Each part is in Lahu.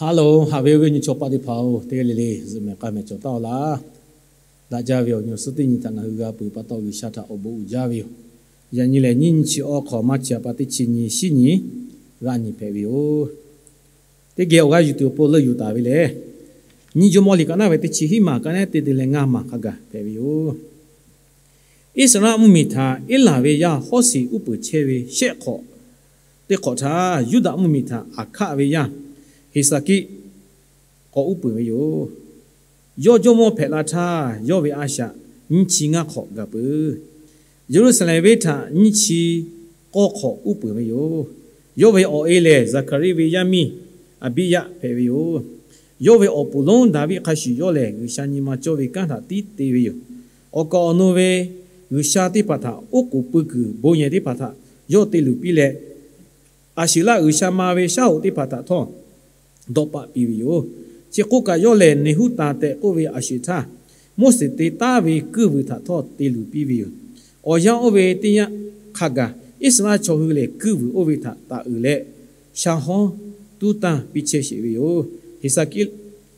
Hello, haꞈ ve awˬ viˉ awˬ nyi chaw paˆ teˇ hpaˍ-oˬ, teˇ g'aˇ le le zuhꞈ mehˍ k'ai mehˍ cawˬ taˉ-aw laˇ. Daꞈ jaˇ ve awˬ nyi awˬ suhˉ teˇ nyi htaꞈ ngaˬ hui g'a peuˬ pa taw, G'uiˬsha htaꞈ awˬ bon uiˍ jaˇ ve yoˬ. Yaꞈ nyi lehˬ, nyiˇ nyi chi awˬ hk'aw maˇ chi a pa teˇ chi nyi shiˉ nyi g'aˇ nyi hpehꞈ ve yoˬ. Teˇ geh awˬ g'aˇ yuˬ tuˬ awˬ pon leuˆ yuˬ taˍ ve lehˬ, Nyiˇ Jawˇmawˇ liꞈ ka naˉ ve teˇ chi hiˉ maˬ ka naˉ teˇ te leh ngaˇ maˬ hk'a gaˬ hpehꞈ ve yoˬ. Iˉsaˍreˍlaˆ mvuhˇmiˬ htaꞈ Eˉlaˍ ve yaˇ Hawˉseˍ uˉ peunˍ chehˇ ve shehˆ hk'awꞈ teˇ hk'awꞈ htaˇ, Yuˇdaꞈ mvuhˇmiˬ htaꞈ Aˍhkaˆ ve yaˇ Heˍsaˍkiˆ k'awꞈ uˉ peunˍ ve yoˬ. Yawˇ jawˇmawˇ hpehꞈ la htaˇ, yawˇ ve a shaꞈ nyiˇ chi ngaˇ hk'awꞈ gaˬ peuˬ. Yeˍruˆsaˍlehnˍ venˇ htaꞈ nyiˇ chi k'awˇ hk'awꞈ uˉ peunˍ ve yoˬ. Yawˇ ve awˬ e lehˬ, Zaˍhkaˍriˆ ve yaˇ miˇ Aˍbiˇyaˆ hpehꞈ ve yoˬ. Yawˇ ve awˬ puˍ lonˉ Daˍviˆ hk'a shuˍ yawˇ lehˬ, G'uiˬsha nyi ma cawˇ ve kanˉ htaꞈ tiˉ te ve yoˬ. Awˬ kaˍ awˬ nu ve g'uiˬsha teˇ hpaˍ htaꞈ oˉ k'oˍ pui kuiˬ bon yehˬ teˇ hpaˍ htaꞈ yawˇ te luˬ piˇ leh, Aˍsheˍlaˆ g'uiˬsha ma ve shaˉ hoꞈ teˇ hpaˍ htaꞈ htawˇ dawˆ paˆ piˇ ve yoˬ. Chi hk'oˆ kaꞈ, yawˇ lehˬ Neˍhuˉtaˍ tehꞈ k'oˆ ve aˬ shuˍ htaˇ, Moˉseˍ te taˉ ve kuiˇ vuiˬ htaꞈ htawˇ te luˬ piˇ ve yoˬ. Awˬ yanˇ oˇ ve teˇ yanˇ hk'a gaˬ, Iˉsaˍreˍlaˆ chaw hui lehˬ kuiˇ vuiˬ oˇ ve htaꞈ taˍ uiˍ leh, sha hawˉ tuˉ tanˇ piˇ chehˇ sheˍ ve yoˬ. Heˍsaˍkiˆ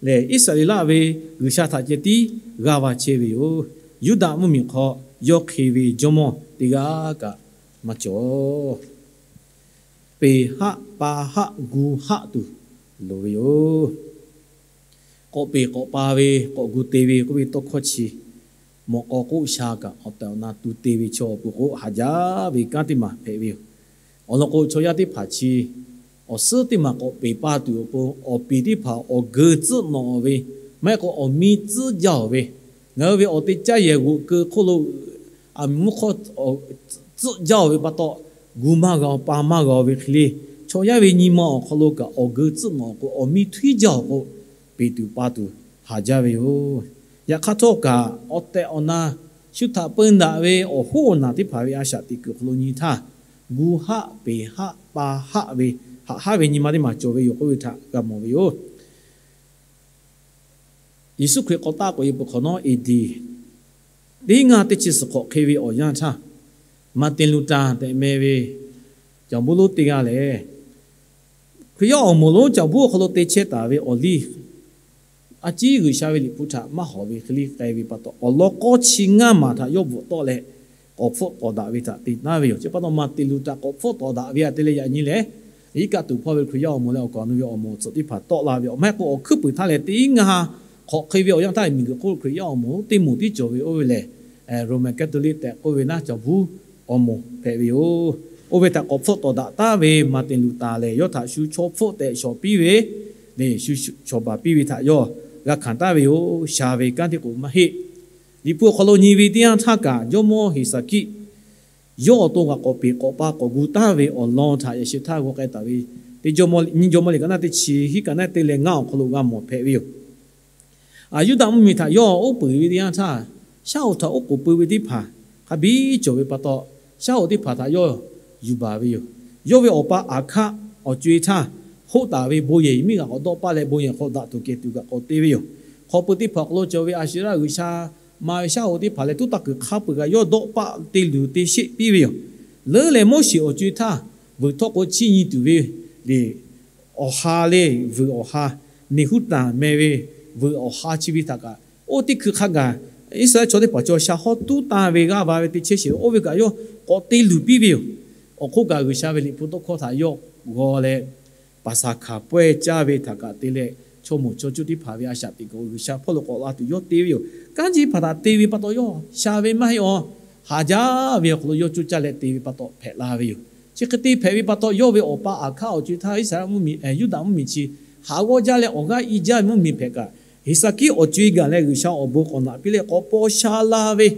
lehˬ, Iˉsaˍreˍlaˆ ve G'uiˬsha htaꞈ ceh tiˉ g'a va chehˇ ve yoˬ. Yuˇdaꞈ mvuhˇmiˬ hk'aw yawˇ hk'e ve jawˇmawˇ teˇ g'aˇ kaꞈ maˇ cawˬ. Peˍ haˆ pa haˆ gu haˆ tuˬ loˍ ve yoˬ. K'awꞈ peˍ k'awꞈ pa ve, k'awꞈ gu te ve k'oˆ ve tawˇ hkawˇ chi, mawꞈ k'aw k'oˆ sha kaꞈ awˬ tehˬ awˬ na tu te ve chaw awˬ pon k'o, haˍ jaˇ ve kanˉ teˇ maˬ hpehꞈ ve yoˬ. Awˬ lawn k'o, chaw yaˇ teˇ hpaˍ chi awˬ suhˉ teˇ maˬ k'awꞈ peˍ pa tuˬ awˬ pon, awˬ peˍ teˇ hpaˍ awˬ geu tcuhˆ nawꞈ ve, maˇ heˆ k'o awˬ miˇ tcuhˆ jaˇ-oˬ ve, ngaˬ hui ve awˬ te caˇ yehˬ g'oꞈ keu hk'oˆ lo aˬ mvuhˇ hk'awˇ tcuhˆ jaˇ-oˬ ve pa taw, gu maˇ g'a-oˬ, pa maˇ g'a-oˬ ve hk'e le, chaw yaˇ ve nyi ma awˬ hk'aw lo kaꞈ awˬ geu tcuhˆ nawꞈ k'o, awˬ miˇ htawˇ jaˇ-oˬ k'o, peˍ tuˬ pa tuˬ haˍ jaˇ ve yoˬ. Yaꞈ hk'aˇ htawˇ kaꞈ, awˬ tehˬ awˬ na shu htaꞈ peu daꞈ ve awˬ hoˉ awˬ naˬ teˇ hpaˍ ve a shaꞈ teꞈ kuiˬ hk'aw lo nyi htaˇ, gu haˆ, peˍ haˆ, pa haˆ ve, haꞈ haˉ ve nyi ma teˇ maˬ cawˬ ve yoˬ k'oˆ ve htaꞈ g'a mawˬ ve yoˬ. Yeˍsuˆ Hkriꞈ k'awꞈ taˆ k'oꞈ-e peuˬ hk'awꞈ nawˉ, A D teˇ hinˉ ngaˇ teˇ chi suhˍ hk'awꞈ hk'e ve awˬ yanˇ htaˇ, Maˍteˍ Luˍtaˍ tehꞈ meh ve caˬ buˇ lonˉ teˇ g'aˇ lehˬ, Hkriꞈ yaˇ awˬ moˍ lonˉ caˬ buˇ awˬ hk'aw lo te chehˇ taˍ ve awˬ liˇ a ciˉ G'uiˬsha ve Liꞈ hpu htaꞈ maˇ hawˍ ve hk'e le k'ai ve pa taw, awˬ lawn k'awˇ chi ngaˇ maˬ htaꞈ yawˇ bvuhꞈ tawˆ leh, k'awꞈ hpfuhˆ tawˍ daꞈ ve htaꞈ te taˍ ve yoˬ. Chi pa taw Maˍteˍ Luˍtaˍ k'awꞈ hpfuhˆ tawˍ daꞈ ve aꞈ te leh yaꞈ nyi lehˬ, iˉ kaˆ tuˬ hpawˇ ve Hkriꞈ yaˇ awˬ moˍ leh awˬ kaˍ awˬ nu ve awˬ moˍ awˬ tsuhꞈ teˇ hpaˍ tawˆ la ve awˬ maˇ heˆ k'o, awˬ hkuiˉ puiˍ htaˇ lehˬ teˇ hinˉ ngaˇ hk'awꞈ hk'e ve awˬ yanˇ htaˇ miˬguiˬ hk'oˆ lo Hkriꞈ yaˇ awˬ moˍ teˇ moˍ tiˉ cawˬ ve oˇ ve lehˬ, Roman Catholic tehꞈ k'oˆ ve naˉ caˬ buˇ awˬ moˍ hpehꞈ ve yoˬ. Oˇ ve htaꞈ k'awꞈ hpfuhˆ tawˍ daꞈ taˍ ve Maˍteˍ Luˍtaˍ lehˬ, yawˇ htaꞈ shu chaw hpfuhˆ tehꞈ shawˍ piˇ ve, shu shawˍ baˬ piˇ ve htaꞈ yawˇ g'a hkanˍ taˍ ve yoˬ. Sha ve kanˉ teˇ k'oˍ maˇ heˆ. Liꞈ hpu awˬ hk'aw lo nyi ve teˇ yanˇ htaˇ kaꞈ, jawˇmawˇ Heˍsaˍkiˆ yawˇ awˬ to kaꞈ k'awꞈ peˍ k'awꞈ pa k'awꞈ gu taˍ ve awˬ lawn htaꞈ yaꞈ sheh htaˇ g'aw k'ai taˍ ve, teˇ jawˇmawˇ, nyiˇ jawˇmawˇ liꞈ ka naˉ teˇ chi hiˉ ka naˉ teˇ leh ngaˇ awˬ hk'aw lo g'a mawˬ hpehꞈ ve yoˬ. Aˬ, Yuˇdaꞈ mvuhˇmiˬ htaꞈ yawˇ oˉ peunˍ ve teˇ yanˇ htaˇ, shaˉ hoꞈ htaꞈ oˉ k'oˍ pui ve teˇ hpaˍ hk'a biˇ cawˬ ve pa taw, shaˉ hoꞈ teˇ hpaˍ htaꞈ yawˇ yuˬ baˬ ve yoˬ. Yawˇ ve awˬ pa Aˍhkaˆ awˬ co-e htaˇ, hoˆ taˍ ve bon yehˬ miˉ g'aꞈ k'awꞈ dawˆ paˆ leh, bon yehˬ hk'aw daꞈ tuˬ kehˬ tuˬ kaꞈ k'awꞈ te ve yoˬ. Hk'aw pui teˇ hpaˍ awˬ hk'aw lo cawˬ ve Aˍsheˍraˆ g'uiˬsha ma ve shaˉ hoꞈ teˇ hpaˍ leh tuˉ taˇ kuiˬ hk'a peu-eˬ kaꞈ yawˇ dawˆ paˆ te luˬ te sheˆ piˇ ve yoˬ. Leuˉ leh Moˉseˍ awˬ co-e htaˇ, vuiˬ htawˇ k'o chiˇ nyi tuˬ ve le, awˬ ha le, vuiˬ awˬ ha, Neˍhuˉtanˍ meh ve vuiˬ awˬ ha chi ve htaꞈ kaꞈ, oˇ teˇ hkui hk'a gaˬ Iˉsaˍreˍlaˆ chaw teˇ hpaˍ chaw sha hawˉ tuˉ tanˇ ve g'aˇ va ve te chehˇ sheˍ ve oˇ ve kaꞈ yawˇ k'awꞈ te luˬ piˇ ve yoˬ. Awˬ hk'oˆ kaꞈ G'uiˬsha ve Liꞈ hpu tawˇ hkawˇ htaꞈ yawˇ g'aw leh, Paˍsaˍhkaˍ pawehˇ caˇ ve htaꞈ kaꞈ te leh, chaw moˍ chaw cuˇ teˇ hpaˍ ve a shaꞈ teꞈ kuiˬ G'uiˬsha hpawˇ lo k'awꞈ la tuˬ yawˇ te ve yoˬ. Kanˉ chi hpaˍ htaꞈ te ve pa taw yawˇ sha ve maˇ heˆ awˬ, haˍ jaˇ ve awˬ hk'aw lo yawˇ coˇ caˇ leh te ve pa taw hpehꞈ la ve yoˬ. Chi hk'e te hpehꞈ ve pa taw, yawˇ ve awˬ pa Aˍhkaˆ awˬ co-e htaˇ Iˉsaˍreˍlaˆ mvuhˇmiˬ, Yuˇdaꞈ mvuhˇmiˬ chi haꞈ g'awˇ jaˇ leh awˬ g'aˇ i jaˇ ve mvuhˇmiˬ hpehꞈ kaꞈ, Heˍsaˍkiˆ awˬ co-e gaˬ leh G'uiˬsha awˬ bon k'awꞈ naꞈ piˇ leh k'awꞈ paw sha la ve,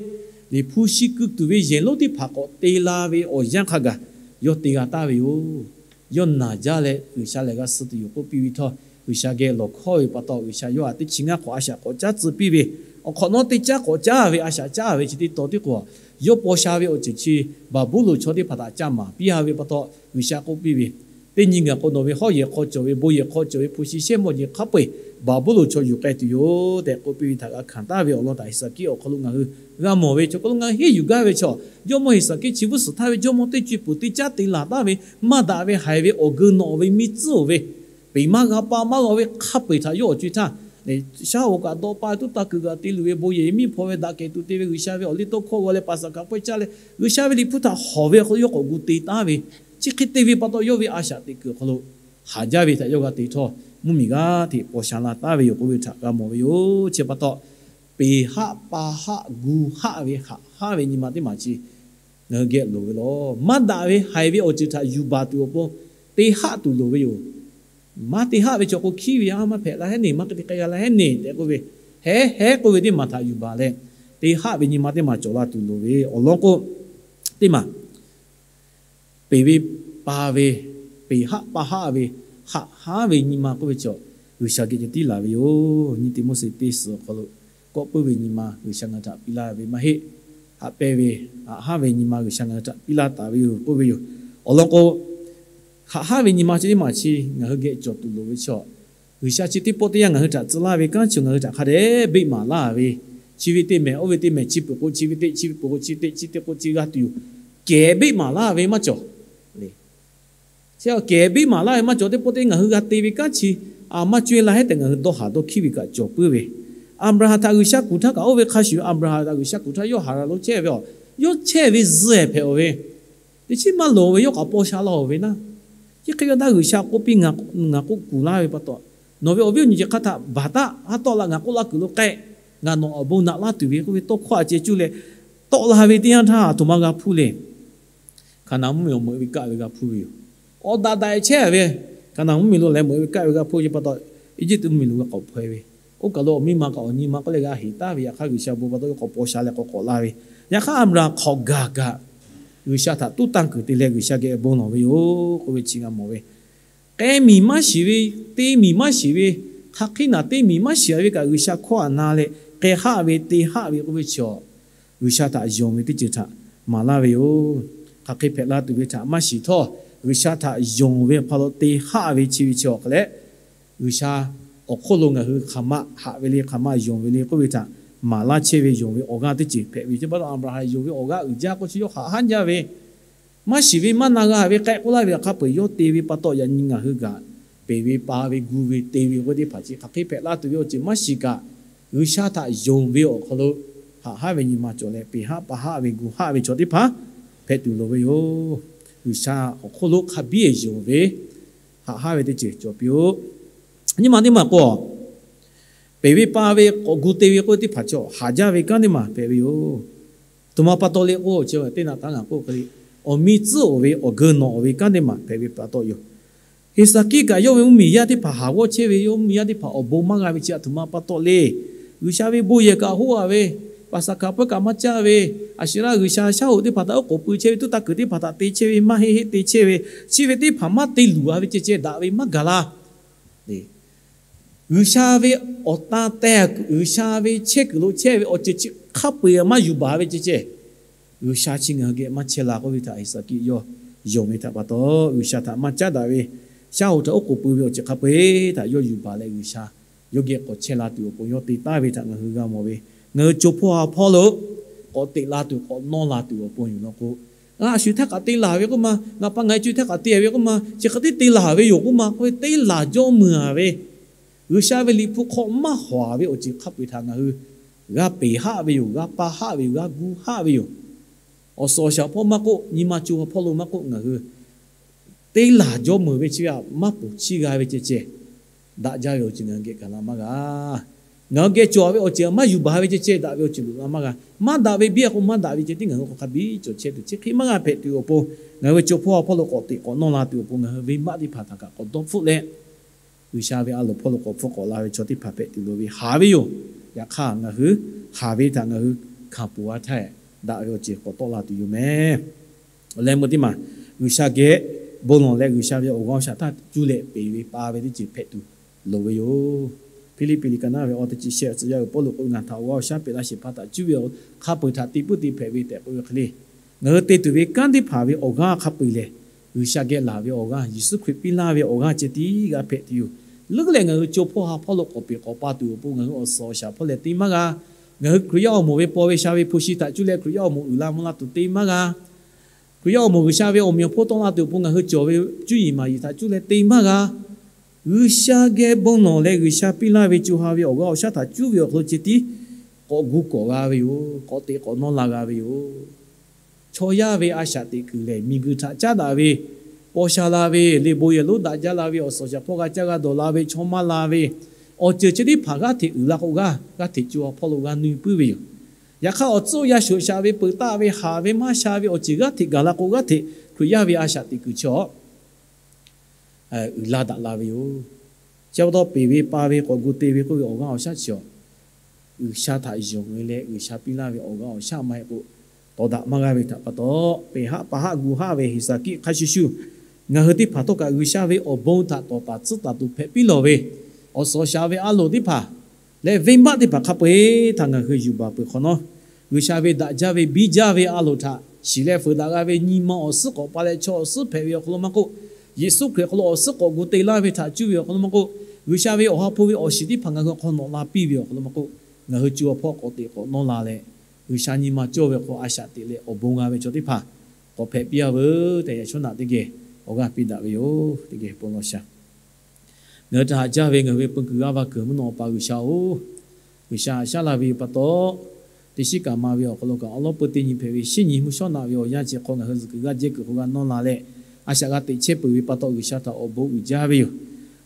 Liꞈ hpu shi keu tuˬ ve yehˬ lonˉ teˇ hpaˍ k'awꞈ te la ve awˬ yanˇ hk'a gaˬ yawˇ te g'a taˍ ve yoˬ. Yawˇ naˬ jaˇ leh G'uiˬsha lehˬ g'a suh tuˬ yoˬ k'oˆ piˇ ve htawˇ, G'uiˬsha geh lawˬ hkawˇ ve pa taw, G'uiˬsha yawˇ htaꞈ teˇ chi ngaˇ hk'awꞈ a shaꞈ k'awꞈ caˉ tcuh piˇ ve, awˬ hk'awꞈ nawˉ teˇ caˉ k'awꞈ caˉ ve a shaꞈ caˉ ve chi teˇ taw tiˉ k'o, yawˇ paw sha ve awˬ ceuˬ chi Baˍbuˍlonˍ chaw teˇ hpaˍ htaꞈ ca maˍ piˇ a ve pa taw, G'uiˬsha k'oˆ piˇ ve, Teˇ nyi gaˬ k'o, nawˬ ve hawˉ yehˬ hk'aw cawˬ ve bon yehˬ hk'aw cawˬ ve hpu shi shehˇ mawˇ jeˬ hk'a peu-eˬ Baˍbuˍlonˍ chaw yuˬ k'ai tuˬ yoˬ tehꞈ k'oˆ piˇ ve htaꞈ g'a hkanˍ taˍ ve awˬ lawn htaꞈ Heˍsaˍkiˆ awˬ hk'aw lo ngaˬ hui g'a mawˬ ve. Chaw hk'aw lo ngaˬ hui henˇ yuˬ gaˇ ve chaw, jawˇmawˇ Heˍsaˍkiˆ chi beuꞈ suhˍ htaˇ ve jawˇmawˇ teˇ co-e peuˬ teˇ caˉ te laˬ taˍ ve, maˇ daꞈ ve haiˬ ve awˬ geu nawꞈ ve miˇ tcuhˉ-oˬ ve, Peˬ maˇ g'a pa maˇ g'a ve hk'a peu-eˬ htaꞈ yawˇ awˬ co-e htaˇ, shaˉ hoꞈ kaꞈ dawˇ pa tuˉ taˇ kuiˬ g'aꞈ te luˬ ve bon yehˬ miˇ hpawˇ ve daꞈ kehˬ tuˬ te ve G'uiˬsha ve awˬ liˇ tawˇ hkawˇ g'aw leh paˍ saˍ hkaˍ pawehˇ caˇ leh G'uiˬsha ve Liꞈ hpu htaꞈ hawˬ ve awˬ hk'aw lo yawˇ k'awꞈ gu te taˉ ve, chi hk'e te ve pa taw yawˇ ve a shaꞈ teꞈ kuiˬ awˬ hk'aw lo haˍ jaˇ ve htaꞈ yawˇ g'a te htawˇ, mvuhˇmiˬ g'aˇ hteꞈ paw sha la taˉ ve yoˬ k'oˆ ve htaꞈ g'a mawˬ ve yoˬ. Chi pa taw, peˬ haˆ pa haˆ gu haˆ ve haꞈ haˉ ve nyi ma teˇ maˬ chi ngaˬ hui geh loˍ ve lawˬ. Maˇ daꞈ ve haiˬ ve awˬ ceuˬ htaꞈ yuˬ baˬ tuˬ awˬ pon te haˆ tuˬ loˍ ve yoˬ. Maˇ te haˆ ve chaw k'o, hkiˉ ve a maˇ hpehꞈ la hehˉ neˬ, maˇ k'e te k'ai g'a la hehˉ neˬ tehꞈ k'oˆ ve, hehˉ hehˉ k'oˆ ve teˇ maˬ htaꞈ yuˬ baˬ leh, te haˆ ve nyi ma teˇ maˬ cawˬ la tuˬ loˍ ve awˬ lawn k'o, teˇ maˬ peˬ ve pa ve, peˬ haˆ pa haˆ ve, haꞈ haˉ ve nyi ma k'oˆ ve chaw, G'uiˬsha geh ceh tiˉ laˬ ve yoˬ. Nyiˇ Tiˆmoˉseˍ teˇ suhˍ awˬ hk'aw lo kawˆ puiˉ ve nyi ma G'uiˬsha ngaˬ hui htaꞈ piˇ laˇ ve maˇ heˆ. Haꞈ pehnˇ ve, haꞈ haˉ ve nyi ma G'uiˬsha ngaˬ hui htaꞈ piˇ laˇ taˍ ve yoˬ k'oˆ ve yoˬ. Awˬ lawn k'o, haꞈ haˉ ve nyi ma chi teˇ maˬ chi ngaˬ hui geh cawˬ tuˬ loˍ ve chaw, G'uiˬsha chi teˇ pawˆ teˇ yanˇ ngaˬ hui htaꞈ tcuh laˇ ve kanˉ chi ngaˬ hui htaꞈ hk'a dehꞈ beˆ maˍ laˇ ve, chi ve teˇ mehˍ, oˇ ve teˇ mehˍ, chi peuˬ k'o chi ve teˇ, chi ve peuˬ k'o chi teˇ, chi teˇ k'o chi g'a tuˬ yoˬ. Kehˬ beˆ maˍ laˇ ve maˇ cawˬ le. Chi kehˬ beˆ maˍ laˇ ve maˇ cawˬ teˇ pawˆ teˇ ngaˬ hui g'a te ve kanˉ chi a maˇ cawˬ e laˇ hehˉ tehꞈ ngaˬ hui dawˇ haˍ dawˇ hkiˉ ve kaꞈ cawˬ puiˉ ve. Aˍbraˍhanˍ htaꞈ G'uiˬsha kuˬ htaˇ kaꞈ oˇ ve hk'a shuˍ Aˍbraˍhanˍ htaꞈ G'uiˬsha kuˬ htaˇ yawˇ Haˍranˍ lo chehˇ ve a, yawˇ chehˇ ve zuhˇ hpehꞈ-oˬ ve, teˇ chiˉ maˇ loˍ ve yawˇ k'awꞈ paw sha la-oˬ ve naˉ. Chi hk'e ve a taˇ G'uiˬsha k'oˆ piˇ, ngaˬ k'oˆ kuˬ laˇ ve pa taw, nawˬ ve awˬ viˉ awˬ nyi chi hk'a htaꞈ baˬ taˉ, haˉ tawˆ la, ngaˬ k'oˆ laˇ kuiˬ lo k'ai, ngaˬ nawˬ awˬ bon naꞈ laˇ tuˬ ve k'oˆ ve tawˇ hkawˇ a ceh cuˇ leh, tawˆ la ve teˇ yanˇ htaˇ a htoꞈ ma g'a hpuˇ le. Hkaˍnanˍ mvuhˇmiˬ lo meuꞈ ve kaˆ ve g'a hpuˇ ve yoˬ. Awˬ daꞈ daꞈ chehˇ ve, Hkaˍnanˍ mvuhˇmiˬ lo leh meuꞈ ve kaˆ ve g'a hpuˇ ve pa taw, Eˇjiˇtuꞈ mvuhˇmiˬ lo g'a k'awꞈ hpaw e ve, oˇ kaˬ lo awˬ miˇ ma kaꞈ awˬ nyi ma k'oˆ leh g'a heˍ taˍ ve, yaꞈ hk'aˇ G'uiˬsha bon pa taw yawˇ k'awꞈ paw sha leh k'awꞈ k'awꞈ la ve. Yaꞈ hk'aˇ Aˍbraˍhanˍ hk'awꞈ gaˬ kaꞈ G'uiˬsha htaꞈ tuˉ tanˇ kuiˬ te leh G'uiˬsha geh bon lawˬ ve yoˬ k'oˆ ve chi g'a mawˬ ve. K'ai miˬ maˇ shiˍ ve, te miˬ maˇ shiˍ ve, hk'aˬ hk'e naˬ te miˬ maˇ shiˍ ve kaꞈ G'uiˬsha hkawˇ htaꞈ na leh k'ai haˆ ve te haˆ ve k'oˆ ve chi a, G'uiˬsha htaꞈ yonˍ ve teˇ ceuˬ htaꞈ maˍ laˇ ve yoˬ. Hk'aˬ hk'e hpehꞈ la tuˬ ve htaꞈ maˇ shiˍ htawˇ, G'uiˬsha htaꞈ yonˍ ve hk'aw lo te haˆ ve chi ve chi awˬ hk'aw leh, G'uiˬsha awˬ hk'oˆ lo ngaˬ hui hk'aˬ ma haꞈ ve le, hk'aˬ ma yonˍ ve le k'oˆ ve htaꞈ maˍ laˇ chehˇ ve yonˍ ve awˬ g'aˇ teˇ ceuˬ hpehꞈ ve. Chi pa taw Aˍbraˍhanˍ yonˍ ve awˬ g'aˇ uiˍ jaˇ k'o chi yawˇ haꞈ haˉ jaˇ ve, maˇ shiˍ ve maˇ na g'a ve k'ehˆ k'oˆ laˇ ve hk'a peu-eˬ yawˇ te ve pa taw yaꞈ nyi ngaˬ hui kaꞈ peˬ ve pa ve gu ve te ve k'oˆ ve teˇ hpaˍ chi hk'aˬ hk'e hpehꞈ la tuˬ ve awˬ ceuˬ maˇ shiˍ kaꞈ, G'uiˬsha htaꞈ yonˍ ve awˬ hk'aw lo haꞈ haˉ ve nyi ma cawˬ leh peˬ haˆ pa haˆ ve gu haˆ ve chaw teˇ hpaˍ hpehꞈ tuˬ loˍ ve yoˬ. G'uiˬsha awˬ hk'oˆ lo hk'a biˇ yonˍ ve haꞈ haˉ ve teˇ ceuˬ cawˬ piˇ-oˆ. Nyi ma teˇ maˬ k'o, peˬ ve pa ve k'awꞈ gu te ve k'oˆ ve teˇ hpaˍ chaw haˍ jaˇ ve kanˉ teˇ maˬ hpehꞈ ve yoˬ. Aˬ htoꞈ ma pa taw le k'o, chi teˇ naꞈ taˉ ngaˬ k'oˆ hk'e le, awˬ miˇ tcuhˉ-oˬ ve awˬ geu nawˬ-oˬ ve kanˉ teˇ maˬ hpehꞈ ve pa taw yoˬ. Heˍsaˍkiˆ kaꞈ yawˇ ve mvuhˇmiˬ yaˇ teˇ hpaˍ haˍ g'awˇ chehˇ ve, yawˇ mvuhˇmiˬ yaˇ teˇ hpaˍ awˬ bon maˇ g'a ve chi aˬ htoꞈ ma pa taw le. G'uiˬsha ve bon yehˬ kaꞈ hoˆ-a ve, paˍsaˍhkaˍ pawehˇ kaꞈ maˇ caˇ ve, Aˍsheˍraˆ g'uiˬsha shaˉ hoꞈ teˇ hpaˍ htaꞈ oˉ k'oˍ pui chehˇ ve, tuˉ taˇ kuiˬ teˇ hpaˍ htaꞈ te chehˇ ve, maˇ heˆ heˆ te chehˇ ve, chi ve teˇ hpaˍ maˇ te luˬ-a ve ceh ceh daꞈ ve maˇ gaˬ la. G'uiˬsha ve awˬ tan tehˬ, G'uiˬsha ve chehˇ kuiˬ lo chehˇ ve awˬ ceuˬ chi hk'a peu-eˬ maˇ yuˬ baˬ ve ceh ceh, G'uiˬsha chi ngaˬ hui geh maˇ chehˇ la k'oˆ ve htaꞈ Heˍsaˍkiˆ yawˇ yonˍ ve htaꞈ pa taw, G'uiˬsha htaꞈ maˇ caˉ daꞈ ve, shaˉ hoꞈ htaꞈ oˉ k'oˍ pui ve awˬ ceuˬ hk'a peu-eˬ htaꞈ yawˇ yuˬ baˬ leh G'uiˬsha yawˇ geh k'awꞈ chehˇ la tuˬ awˬ pon yawˇ te taˍ ve htaꞈ ngaˬ hui g'a mawˬ ve. Ngaˬ hui co hpawˇ ha hpawˇ lo k'awꞈ teꞈ la tuˬ k'awꞈ nawˇ la tuˬ awˬ pon yoˬ law k'o, a shu htaˇ kaꞈ te laˬ ve k'oˆ ma, ngaˬ pa ngaˬ e co htaˇ kaꞈ te ve k'oˆ ma, chi hk'e te te laˬ ve yoˬ k'oˆ ma k'oˆ ve, te laˬ jawˇ meuˬ-a ve, G'uiˬsha ve Liꞈ hpu hk'aw maˇ hawˍ-a ve awˬ ceuˬ hk'a peu-eˬ htaꞈ ngaˬ hui g'a peˬ haˆ ve yoˬ, g'a pa haˆ ve yoˬ, g'a gu haˆ ve yoˬ. Awˬ suhˍ awˬ shaˍ hpawˇ maˇ k'oˆ, nyi ma co hpawˇ lo maˇ k'oˆ, ngaˬ hui te laˬ jawˇ meuˬ ve chi ve htaꞈ maˇ ponˬ chiˇ g'a ve ceh ceh, daꞈ jaˇ ve awˬ ceuˬ ngaˬ hui geh gaˬ la maˇ g'a. Ngaˬ hui geh cawˬ ve awˬ ceuˬ maˇ yuˬ baˬ ve ceh ceh daꞈ ve awˬ ceuˬ loꞈ la maˇ g'a. Maˇ daꞈ ve biˇ k'o maˇ daꞈ ve ceh tiˉ ngaˬ hui k'awꞈ hk'a biˇ cawˬ chehˇ tuˬ, chi hk'e maˇ g'a hpehꞈ tuˬ awˬ pon, ngaˬ hui ve co hpawˇ ha hpawˇ lo k'awꞈ teꞈ k'awꞈ nawˇ la tuˬ awˬ pon ngaˬ hui venˇbaˆ teˇ hpaˍ htaꞈ kaꞈ k'awꞈ dawˇ hpfuhˆ leh, G'uiˬsha ve a loˍ hpawˇ lo k'awꞈ hpfuhˆ k'awꞈ la ve chaw teˇ hpaˍ hpehꞈ tuˬ loˍ ve haˍ ve yoˬ. Yaꞈ hk'aˇ ngaˬ hui haˍ ve htaꞈ ngaˬ hui hkanˍ peuˬ-a htaˇ, daꞈ ve awˬ ceuˬ k'awꞈ tawˆ la tuˬ yoˬ meh. Awˬ leh meuˇ teˇ maˬ, G'uiˬsha geh bon lawˬ leh G'uiˬsha ve awˬ g'aˇ awˬ shaˍ htaˇ cuˇ leh peˬ ve pa ve teˇ ceuˬ hpehꞈ tuˬ loˍ ve yoˬ. Hpiˇliˇpiˆ liꞈ ka naˉ ve awˬ teˇ chi shehˆ tcuh yaˇ ve Pawˇluꞈ k'oˆ ve, ngaˬ htaꞈ awˬ g'aˇ awˬ shaˉ peꞈ laˇ sheˍ hpaˇ htaꞈ cuˇ ve hk'a peu-eˬ htaꞈ te puiˉ te hpehꞈ ve tehꞈ k'oˆ ve hk'e le. Ngaˬ hui te tuˬ ve kanˉ teˇ hpaˍ ve awˬ g'aˇ hk'a peu-eˬ lehˬ, G'uiˬsha geh laˬ ve awˬ g'aˇ, Yeˍsuˆ Hkriꞈ piˇ laˇ ve awˬ g'aˇ ceh tiˉ g'a hpehꞈ tuˬ yoˬ. Leuˉ leh ngaˬ hui co hpawˇ ha hpawˇ lo k'awꞈ peˬ k'awꞈ pa tuˬ awˬ pon ngaˬ hui awˬ suhˍ awˬ shaˍ hpawˇ leh te maˇ g'a. Ngaˬ hui Hkriꞈ yaˇ awˬ moˍ ve paw ve sha ve hpu shi htaꞈ cuˇ leh Hkriꞈ yaˇ awˬ moˍ uiˍ la mvuh la tuˬ te maˇ g'a. Hkriꞈ yaˇ awˬ moˍ G'uiˬsha ve awˬ meꞈ awˬ hponˇ tawˆ la tuˬ awˬ pon ngaˬ hui cawˬ ve cuˇ yiˍ maˍ yiˍ htaꞈ cuˇ leh te maˇ g'a. G'uiˬsha geh bon lawˬ leh G'uiˬsha piˇ laˇ ve co ha ve awˬ g'aˇ awˬ shaˉ htaꞈ cuˇ ve awˬ hk'aw lo ceh tiˉ k'awꞈ gu kawꞈ g'a ve yoˬ. K'awꞈ teꞈ k'awꞈ nawˇ la g'a ve yoˬ. Chaw yaˇ ve a shaꞈ teꞈ kuiˬ lehˬ, miˬguiˬ htaꞈ caˉ daꞈ ve, paw sha la ve, liꞈ bon yehˬ lonˉ daꞈ jaˇ la ve, awˬ suhˍ awˬ shaˍ hpawˇ g'a caˇ g'a dawˬ la ve, chaw maˇ la ve, awˬ ceuˬ chi teˇ hpaˍ g'aˇ hteꞈ uiˍ la k'o g'aˇ, g'aˇ hteꞈ co ha hpawˇ lo g'aˇ nuˇ puiˉ ve yoˬ. Yaꞈ hk'aˇ, awˬ tcuhˉ awˬ yaˇ shoꞈ shaꞈ ve, peuˬ taˆ ve, haˍ ve, maˇ sha ve awˬ ceuˬ g'aˇ hteꞈ gaˬ la k'o g'aˇ hteꞈ Hkriꞈ yaˇ ve a shaꞈ teꞈ kuiˬ chi awˬ uiˍ la daꞈ la ve yoˬ. Chi pa taw, peˬ ve pa ve k'awꞈ gu te ve k'oˆ ve awˬ g'aˇ awˬ shaˉ chi awˬ, G'uiˬsha htaꞈ yonˍ ve leh G'uiˬsha piˇ laˇ ve awˬ g'aˇ awˬ shaˉ maˇ heˆ k'o, tawˍ daꞈ maˇ g'a ve htaꞈ pa taw, peˬ haˆ pa haˆ gu haˆ ve Heˍsaˍkiˆ hk'a shuˍ shuˍ, ngaˬ hui teˇ hpaˍ htawˇ kaꞈ G'uiˬsha ve awˬ bon htaꞈ tawˍ taˍ tcuhˉ taˍ tuˬ hpehꞈ piˇ lawˬ ve, awˬ suhˍ awˬ shaˍ ve a loˍ teˇ hpaˍ leh venˇbaˆ teˇ hpaˍ hk'a peu-eˬ htaꞈ ngaˬ hui yuˬ baˬ peuˬ hk'awꞈ nawˉ, G'uiˬsha ve daꞈ jaˇ ve biˇ jaˇ ve a loˍ htaꞈ shiˍ leh feuˍ daꞈ g'a ve nyi ma awˬ suhˉ k'awꞈ pa leh chaw awˬ suhˉ hpehꞈ ve awˬ hk'aw lo maˇ k'oˆ, Yeˍsuˆ Hkriꞈ awˬ hk'aw lo awˬ suhˉ k'awꞈ gu te laˇ ve htaꞈ cuˇ ve awˬ hk'aw lo maˇ k'oˆ, G'uiˬsha ve awˬ ha hpu ve awˬ shiˍ teˇ hpaˍ ngaˬ hui awˬ hk'aw nawꞈ la piˇ ve awˬ hk'aw lo maˇ k'oˆ, ngaˬ hui co ha hpawˇ k'awꞈ teꞈ k'awꞈ nawˇ la leh, G'uiˬsha nyi ma cawˇ ve hk'aw a shaꞈ teꞈ leh awˬ bon g'a ve chaw teˇ hpaˍ k'awꞈ hpehꞈ piˇ-a veuˬ tehꞈ, yaꞈ shawˉ naꞈ teˇ geh awˬ g'aˇ piˇ daꞈ ve yoˬ. Teˇ geh bon lawˬ shaˍ. Ngaˬ hui htaꞈ haꞈ jaˇ ve ngaˬ hui ve peu kuiˬ g'aˇ va kuiˬ mvuhˇ naw awˬ pa G'uiˬsha-oˬ, G'uiˬsha haꞈ shaˉ laˇ ve pa taw, teˇ shiˉ kaꞈ ma ve awˬ hk'aw lo kaꞈ awˉ lawˉ peu teˇ nyi hpehꞈ ve shinˉ nyi mvuhˇ shawˉ naꞈ ve awˬ yanˇ chi hk'aw ngaˬ hui zuhꞈ kuiˬ g'aˇ jehˇ kuiˬ hk'aw g'a nawˇ la leh, a shaꞈ g'a teꞈ chehˇ peuˬ ve pa taw G'uiˬsha htaꞈ awˬ bon uiˍ jaˇ ve yoˬ.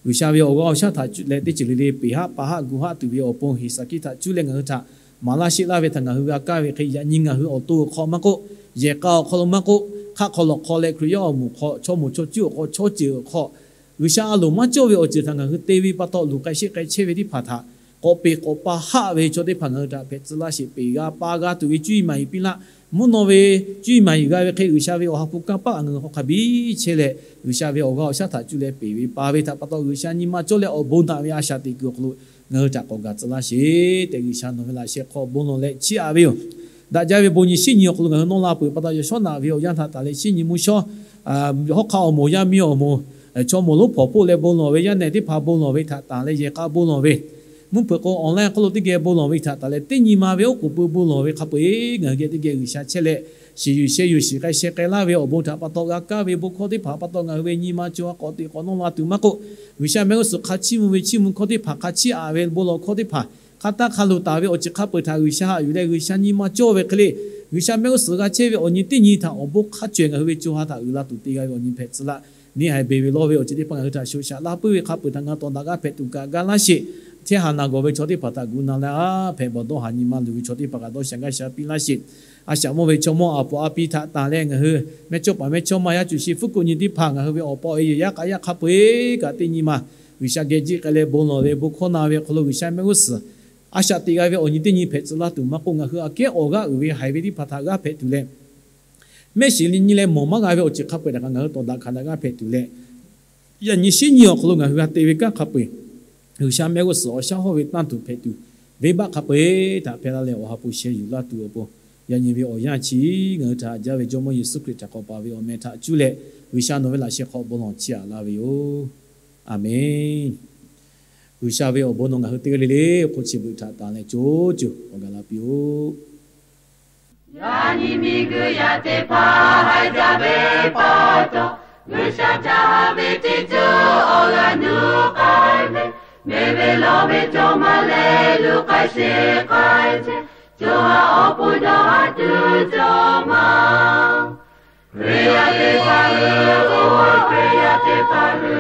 G'uiˬsha ve awˬ g'aˇ awˬ shaˉ htaꞈ cuˇ leh teˇ ceuˬ le le peˬ haˆ pa haˆ gu haˆ tuˬ ve awˬ pon Heˍsaˍkiˆ htaꞈ cuˇ leh ngaˬ hui htaꞈ maˍ laˇ sheˆ laˇ ve htaꞈ ngaˬ hui g'a kaˇ ve hk'e, yaꞈ nyi ngaˬ hui awˬ to awˬ hk'aw maˇ k'oˆ, yehˬ k'a awˬ hk'aw lo maˇ k'oˆ, hk'aˆ hk'aw lawˬ hk'aw leh Hkriꞈ yaˇ awˬ moˍ hk'aw, chaw moˍ chaw cuˇ awˬ hk'aw, chaw ceuˬ awˬ hk'aw, G'uiˬsha a loˍ maˇ cawˇ ve awˬ ceuˬ htaꞈ ngaˬ hui te ve pa taw, luˬ k'ai sheˆ k'ai chehˇ ve teˇ hpaˍ htaꞈ k'awꞈ peˬ k'awꞈ pa haˆ ve chaw teˇ hpaˍ ngaˬ hui htaꞈ hpehꞈ tcuh laˇ sheˍ. Peˬ g'a pa g'a tuˬ ve cuˇ yiˍ maˍ yiˍ piˇ laˇ. Mvuhˇ naw ve cuˇ yiˍ maˍ yiˍ g'a ve hk'e G'uiˬsha ve awˬ ha hpu kanˇ paˆ ngaˬ hui hk'aw hk'a biˇ chehˇ leh, G'uiˬsha ve awˬ g'aˇ awˬ shaˉ htaꞈ cuˇ leh peˬ ve pa ve htaꞈ pa taw, G'uiˬsha nyi ma cawˇ leh awˬ bon daꞈ ve a shaꞈ teꞈ kuiˬ awˬ hk'aw lo ngaˬ hui htaꞈ k'awꞈ gaˬ tcuh laˇ sheˍ tehꞈ, G'uiˬsha nawˬ ve laꞈ sheh hk'aw bon lawˬ leh chiˇ aꞈ ve yoˬ. Daꞈ jaˇ ve bon nyi shinˉ nyi awˬ hk'aw lo ngaˬ hui nawˇ la peuˬ pa taw, yaꞈ shawˉ naꞈ ve awˬ yanˇ htaꞈ tanˬ leh shinˉ nyi mvuhˇ shawˉ, hawˉ hk'aˆ awˬ moˍ, yaˇ miˇ awˬ moˍ, chaw moˍ lonˉ hpawnˬ hpoˆ leh bon lawˬ ve, yaˇ nehˬ teˇ hpaˍ bon lawˬ ve htaꞈ tanˬ leh yehˬ k'a bon lawˬ ve, mvuhˇ hpeuꞈ k'o online hk'aw lo teˇ geh bon lawˬ ve htaꞈ tanˬ leh teˇ nyi ma ve oˉ k'oˍ pui bon lawˬ ve hk'a peu-eˬ ngaˬ hui geh teˇ geh G'uiˬsha chehˇ leh, shiˍ yuˬ sheh yuˬ shiˍ k'ai sheh k'ai laˇ ve awˬ bon htaꞈ pa taw g'a kaˇ ve bon hkawˇ teˇ hpaˍ pa taw ngaˬ hui ve nyi ma co ha k'awꞈ teꞈ k'awꞈ nawˇ la tuˬ maˇ k'oˆ, G'uiˬsha mehˆ g'uˇ suhˍ hk'a chiˇ mvuh ve chiˇ mvuh hkawˇ teˇ hpaˍ, hk'a chiˇ aꞈ ve bon lawˬ hkawˇ teˇ hpaˍ, hk'a taˇ hk'a luˬ taˍ ve awˬ ceuˬ hk'a peu-eˬ htaꞈ G'uiˬsha haꞈ yuˬ leh G'uiˬsha nyi ma cawˇ ve hk'e le, G'uiˬsha mehˆ g'uˇ suhˍ g'a chehˇ ve awˬ nyi teˇ nyi htaꞈ awˬ bon hk'a cawehˬ ngaˬ hui ve co ha htaꞈ uiˍ la tuˬ te g'a ve awˬ nyi hpehꞈ tcuh laˇ. Neˇ haiˬ beˬ ve lawˇ ve awˬ ceuˬ teˇ hpaˍ ngaˬ hui htaꞈ shoꞈ shaꞈ laˇ puiˉ ve hk'a peu-eˬ htaꞈ ngaˬ tawˍ daꞈ g'aˇ hpehꞈ tuˬ kaꞈ ga laˇ sheˍ. Hteˇ ha naˬ gawˬ ve chaw teˇ hpaˍ htaꞈ gu na leh a hpehꞈ bawˬ dawˇ haˍ nyi ma luˬ ve chaw teˇ hpaˍ kaꞈ dawˇ sha gaˇ sha piˇ laˇ sheˍ. A shaꞈ mawˇ ve chaw mawˇ aˬ poꞈ a pi htaꞈ tanˬ leh ngaˬ hui mehˇ chawˇ paˍ mehˇ chawˇ ma yaˇ cuˬ shi fuˉ kuꞈ nyi teˇ hpaˍ ngaˬ hui ve awˬ pa awˬ e yehˬ yaˇ k'a yaˇ hk'a peu-eˬ kaꞈ teˇ nyi ma G'uiˬsha geh jiˆ k'ai leh bon lawˬ ve bon hkawˇ na ve awˬ hk'aw lo G'uiˬsha mehˆ g'uˇ suhˍ a shaꞈ teꞈ g'a ve awˬ nyi teˇ nyi hpehꞈ tcuh laˇ tuˬ maˇ k'oˆ, ngaˬ hui aꞈ kehˉ awˬ g'aˇ uiˍ ve haiˬ ve teˇ hpaˍ htaꞈ g'aˇ hpehꞈ tuˬ leh, mehˆ shiˍ nyi leh mawˬ maˇ g'a ve awˬ ceuˬ hk'a peu-eˬ htaꞈ kaꞈ ngaˬ hui tawˍ daꞈ hkanˍ daꞈ g'aˇ hpehꞈ tuˬ leh, yaꞈ nyi shinˉ nyi awˬ hk'aw lo ngaˬ hui g'a te ve kanˉ hk'a peu-eˬ G'uiˬsha mehˆ g'uˇ suhˍ awˬ shaˉ hawˇ ve tanˇ tuˬ hpehꞈ tuˬ, venˇbaˆ hk'a peu-eˬ htaꞈ hpehꞈ la leh awˬ ha hpu sheh yuˬ laˇ tuˬ awˬ pon, yaꞈ nyi ve awˬ yanˇ chi ngaˬ hui htaꞈ haꞈ jaˇ ve Jawˇmawˇ Yeˍsuˆ Hkriꞈ htaꞈ k'awꞈ paˍ ve awˬ meh htaꞈ cuˇ leh G'uiˬsha nawˬ ve laꞈ sheh hk'aw bon lawˬ chiˇ aꞈ laˇ ve yoˬ. A menˬ. G'uiˬsha ve awˬ bon nawˬ ngaˬ hui teˇ g'aˇ le le awˬ hk'oˆ chi beuꞈ htaꞈ tanˬ leh co co awˬ gaˬ la piˇ-oˆ. Yaꞈ nyi miˬguiˬ yaˇ teˇ hpaˍ haiˬ jaˇ ve pa taw, G'uiˬsha ca ha ve teˇ ceuˬ awˬ g'aˇ nuˇ k'ai ve, mehˬ ve lawˬ ve cawˬ ma leh luˬ k'ai sheˆ k'ai chehˇ, co ha awˬ pon dawˇ haˍ tuˬ cawˬ ma. Hkriꞈ yaˇ teˇ hpaˍ hui, Hkriꞈ yaˇ teˇ hpaˍ hui,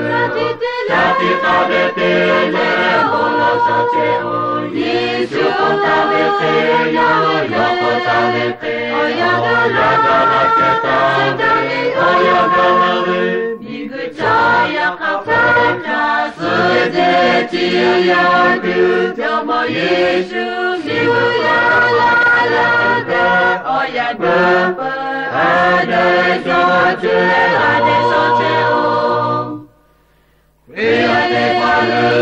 yaˇ teˇ hpaˍ ve te leh bon lawˬ shaˍ chehˇ-oˬ. Yeˍsuˆ k'oˆ taˍ ve hk'e, yaˇ hui yawˇ k'oˆ taˍ ve hk'e, awˬ yanˇ gaˬ la chehˇ taˍ ve, awˬ yanˇ gaˬ la ve, miˬguiˬ chaw yaˇ hk'a peu-eˬ htaꞈ suh ve teˇ ceuˬ yaˇ tuˬ, Jawˇmawˇ Yeˍsuˆ miˬguiˬ yaˇ la la ve awˬ yanˇ gaˬ peuˬ, a dehꞈ shawˍ chehˇ, a dehꞈ shawˍ chehˇ-oˬ. Hkriꞈ yaˇ teˇ hpaˍ hui,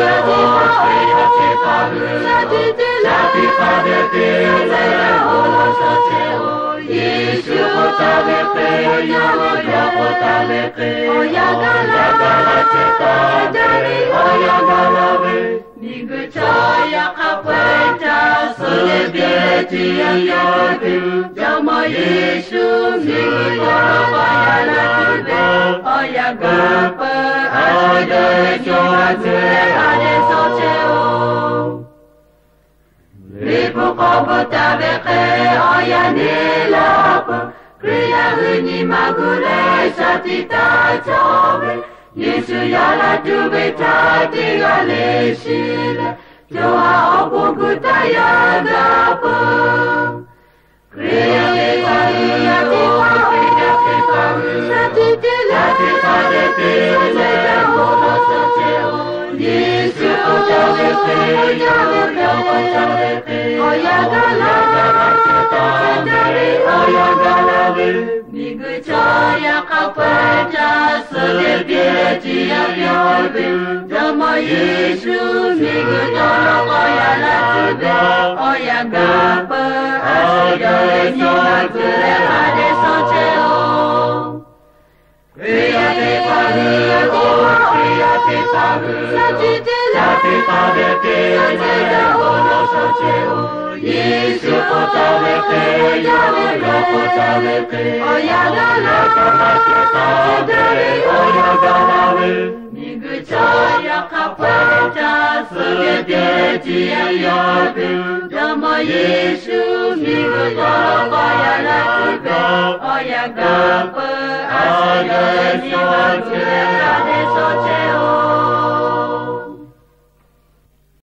Hkriꞈ yaˇ teˇ hpaˍ hui, shaˍ tiꞈ teˇ la tiꞈ hk'a dehꞈ te leh bon lawˬ shaˍ chehˇ-oˬ. Yeˍsuˆ k'oˆ taˍ ve hk'e, yaˇ hui yawˇ k'oˆ taˍ ve hk'e, awˬ yanˇ gaˬ la chehˇ taˍ ve, awˬ yanˇ gaˬ la ve, miˬguiˬ chaw yaˇ hk'a peu-eˬ htaꞈ suh ve teˇ ceuˬ yaˇ tuˬ, Jawˇmawˇ Yeˍsuˆ miˬguiˬ yaˇ la ve, awˬ yanˇ gaˬ peuˬ, a dawˇ ve cawˬ a tcuh leh ha leh shawˍ chehˇ-oˬ. Liꞈ hpu hk'aw bvuhꞈ taˍ ve hk'e, awˬ yanˇ neˇ laˇ peuˬ. Hkriꞈ yaˇ hui nyi ma gu leh shaˍ tiꞈ taˍ cawˬ ve, Yeˍsuˆ yaˇ laˇ tuˬ ve htaꞈ teˇ g'aˇ le shiˍ leh, co ha awˬ pon gu taˇ yaˇ gaˬ peuˬ. Hkriꞈ yaˇ teˇ hpaˍ hui, Hkriꞈ yaˇ teˇ hpaˍ hui, shaˍ tiꞈ te leh, shaˍ tiꞈ te leh, awˬ lawn shaˍ chehˇ-oˬ. Yeˍsuˆ k'oˆ taˍ ve hk'e, yaˇ ve hk'aw k'oˆ taˍ ve hk'e, awˬ yanˇ gaˬ la ve, awˬ yanˇ gaˬ la ve, awˬ yanˇ gaˬ la ve, miˬguiˬ chaw yaꞈ hk'aˇ pawehˇ caˇ suh leh, teˇ geh tiꞈ yaˇ yaˇ ve, Jawˇmawˇ Yeˍsuˆ miˬguiˬ chaw yaꞈ hk'aˇ yaꞈ la tuˬ ve, awˬ yanˇ gaˬ peuˬ. A shu yawˇ ve nyi ma gu leh ha leh shawˍ chehˇ-oˬ. Hkriꞈ yaˇ teˇ hpaˍ hui, Hkriꞈ yaˇ teˇ hpaˍ hui, shaˍ tiꞈ te leh, shaˍ tiꞈ te leh, awˬ lawn shaˍ chehˇ-oˬ. Yeˍsuˆ k'oˆ taˍ ve hk'e, yaˇ ve hk'aw k'oˆ taˍ ve hk'e, awˬ yanˇ gaˬ la ve, awˬ yanˇ gaˬ la ve, miˬguiˬ chaw yaꞈ hk'aˇ pawehˇ caˇ suh leh, teˇ geh tiꞈ yaˇ yaˇ ve, Jawˇmawˇ Yeˍsuˆ miˬguiˬ chaw yaꞈ hk'aˇ yaꞈ la tuˬ ve, awˬ yanˇ gaˬ peuˬ.